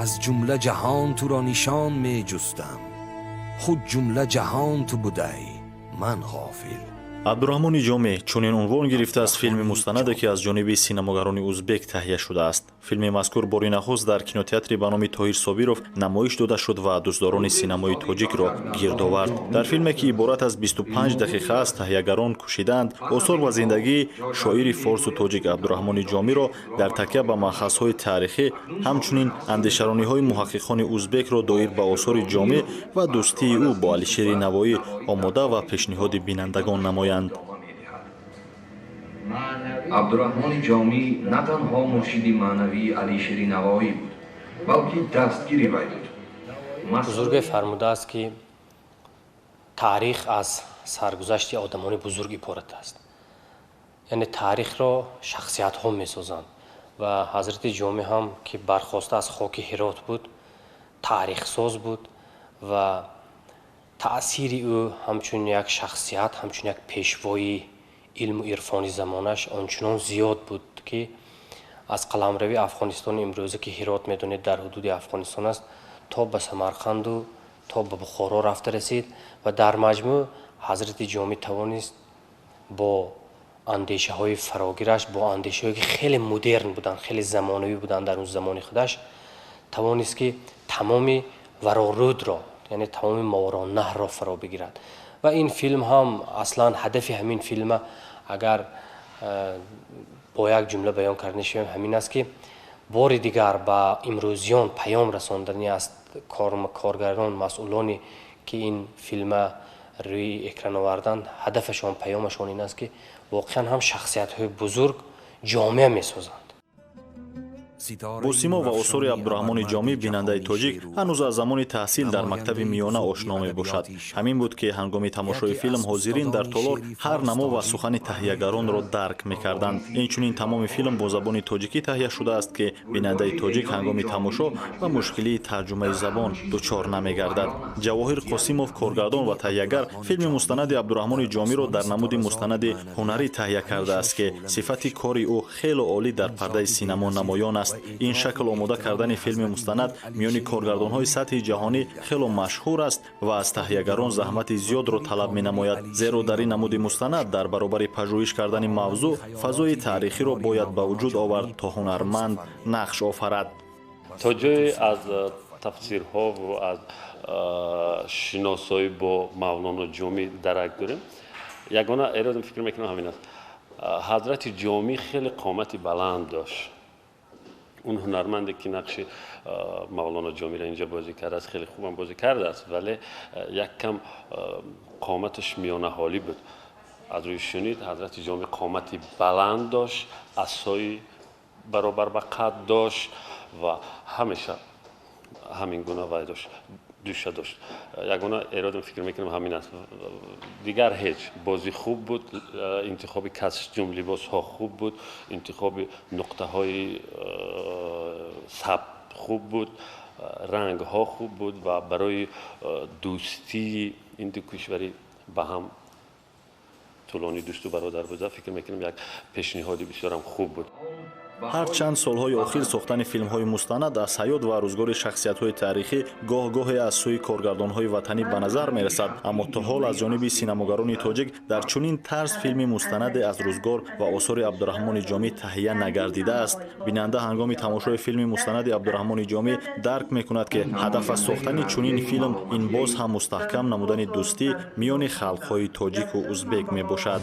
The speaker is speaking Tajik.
Аз ҷумла ҷаҳон туро нишон меҷустам, худ ҷумла ҷаҳон ту будай, ман ғофил. Абдураҳмони Ҷомӣ чунин унвон гирифтааст филми мустанаде, ки аз ҷониби синамогарони узбек таҳия шудааст. Филми мазкур бори нахуст дар кинотеатри ба номи Тоҳир Собиров намоиш дода шуд ва дӯстдорони синамои тоҷикро гирд овард. Дар филме, ки иборат аз 25 дақиқа аст, таҳиягарон кӯшидаанд осор ва зиндагии шоири форсу тоҷик Абдураҳмони Ҷомиро дар такя ба манхазҳои таърихӣ, ҳамчунин андешарониҳои муҳаққиқони узбекро доир ба осори Ҷомӣ ва дӯстии ӯ бо Алишери Навоӣ омода ва пешниҳоди бинандагон намоянд. Абдураҳмони Ҷомӣ на танҳо муршиди маънавии Алишери Навоӣ буд, балки дастгири вай буд. Бузурге фармудааст, ки таърих аз саргузашти одамони бузург иборат аст, яъне таърихро шахсиятҳо месозанд. Ва ҳазрати Ҷомӣ ҳам, ки бархоста аз хоки Ҳирот буд, таърихсоз буд ва таъсири ӯ ҳамчун як шахсият, ҳамчун як пешвои илму ирфони замонаш ончунон зиёд буд, ки аз қаламрави Афғонистони имрӯза, ки Ҳирот, медонед, дар ҳудуди Афғонистон аст, то ба Самарқанду то ба Бухоро рафта расид. Ва дар маҷмӯъ ҳазрати Ҷомӣ тавонист бо андешаҳои фарогираш, бо андешаҳое, ки хеле мудерн буданд, хеле замонавӣ буданд дар он замони худаш, тавонист, ки тамоми варорудро, яъне тамоми Мовароуннаҳрро фаро бигирад. Ва ин филм ҳам, аслан ҳадафи ҳамин филма агар бо як ҷумла баён карда шавем, ҳамин аст, ки бори дигар ба имрӯзиён паём расондани аст. Коргарон, масъулоне, ки ин филма рӯи экран оварданд, ҳадафашон, паёмашон ин аст, ки воқеан ҳам шахсиятҳои бузург ҷомеа месозанд. Бо симо ва осори Абдураҳмони Ҷомӣ бинандаи тоҷик ҳанӯз аз замони таҳсил дар мактаби миёна ошно мебошад. Ҳамин буд, ки ҳангоми тамошои филм ҳозирин дар толор ҳар намо ва сухани таҳиягаронро дарк мекарданд. Инчунин тамоми филм бо забони тоҷикӣ таҳия шудааст, ки бинандаи тоҷик ҳангоми тамошо ба мушкилии тарҷумаи забон дучор намегардад. Ҷавоҳир Қосимов, коргардон ва таҳиягар, филми мустанади Абдураҳмони Ҷомиро дар намуди мустанади ҳунарӣ таҳия кардааст, ки сифати кори ӯ хело олӣ дар пардаи синамо намоён аст. Ин шакл омода кардани филми мустанад миёни коргардонҳои сатҳи ҷаҳонӣ хело машҳур аст ва аз таҳиягарон заҳмати зиёдро талаб менамояд, зеро дар ин намуди мустанад дар баробари пажӯҳиш кардани мавзӯъ фазои таърихиро бояд ба вуҷуд овард, то ҳунарманд нақш офарад. То ҷое аз тафсирҳову аз шиносоӣ бо Мавлоно Ҷомӣ дарак дорем, ягона эродам, фикр мекунам, ҳамин аст: ҳазрати Ҷомӣ хеле қомати баланд дошт. Он ҳунарманде, ки нақши Мавлоно Ҷомиро инҷа бозӣ кардааст, хеле хубам бозӣ кардааст, вале як кам қоматаш миёнаҳолӣ буд. Аз рӯи шунид, ҳазрати Ҷомӣ қомати баланд дошт, асои баробар ба қад дошт ва ҳамеша ҳамин гуна вай дошт, душа дошт. Ягона эродам, фикр мекунам, ҳамин аст, дигар ҳеҷ. Бозӣ хуб буд, интихоби костюм, либосҳо хуб буд, интихоби нуқтаҳои сабт хуб буд, рангҳо хуб буд ва барои дӯстии ин ду кишвари ба ҳам тӯлонӣ дӯсту бародар буда, фикр мекунам, як пешниҳоди бисёрам хуб буд. Ҳарчанд солҳои охир сохтани филмҳои мустанад аз ҳаёт ва рӯзгори шахсиятҳои таърихӣ гоҳ-гоҳе аз сӯи коргардонҳои ватанӣ ба назар мерасад, аммо то ҳол аз ҷониби синамогарони тоҷик дар чунин тарз филми мустанаде аз рӯзгор ва осори Абдураҳмони Ҷомӣ таҳия нагардидааст. Бинанда ҳангоми тамошои филми мустанади Абдураҳмони Ҷомӣ дарк мекунад, ки ҳадаф аз сохтани чунин филм ин боз ҳам мустаҳкам намудани дӯстӣ миёни халқҳои тоҷику узбек мебошад.